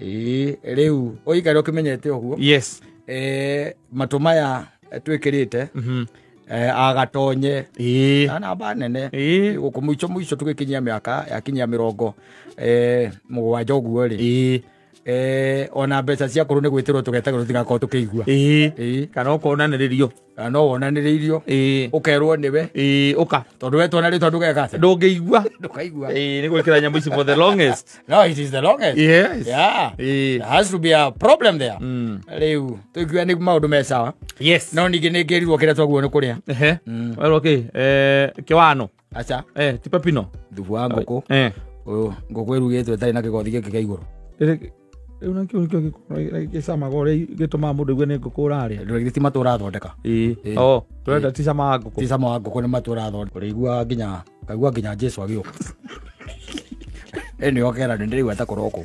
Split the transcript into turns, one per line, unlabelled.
Ĩĩ, rĩu ũikare ũkĩmenyete ũguo.
Yes.
Matũ maya twĩkĩrĩte agatonye na namba nene gũkũ mũico mũico tũgĩkinyia mĩaka yakinyia 70 ũguo rĩ, ona mbeca cia kũrũ nĩ gwĩtĩrwo tũgetagĩrwo tũtigakorwo tũkĩigua.
Kana ũkonanĩrĩrio.
Kana no wonanĩrĩirio, ũkerwo nĩwe.
Ũka.
Tondũ wetwo na rĩtwa ndũgeka atĩa?
Ndũngĩigua.
Ndũkaigua.
Nĩ gwĩkĩra nyamũ ici for the longest.
No, it is the longest.
Yes.
Yeah. There has to be a problem there. Rĩu tũikiuga nĩ maũndũ me sawa.
Yes.
No ningĩ nĩ ngĩrirwo kĩrĩa twaguo nĩ kũrĩa.
Ehe. Werwo kĩ? Kĩwano.
Aca.
Ti pepino.
Thubu wa ngũkũ. Ũyũ ngũkũ ĩrugĩtwo ĩtarĩ na kĩgothi gĩkĩ kĩa igũrũ.
Rĩu nakĩo nĩkĩo gĩcamaga ũrĩa gĩtũmaga mũndũ aigue nĩ ngũkũ ũrarĩa.
Ndũrĩ ti matũ ũrathondeka.
Oh, tũrenda ti cama wa ngũkũ.
Ti cama wa ngũkũ, nĩ matũ ũrathondeka. Ũrĩiguaga nginya kaigua nginya Jesu agĩũka. Ĩ nĩyo kera nĩ ndĩraigua ta kũrokwo.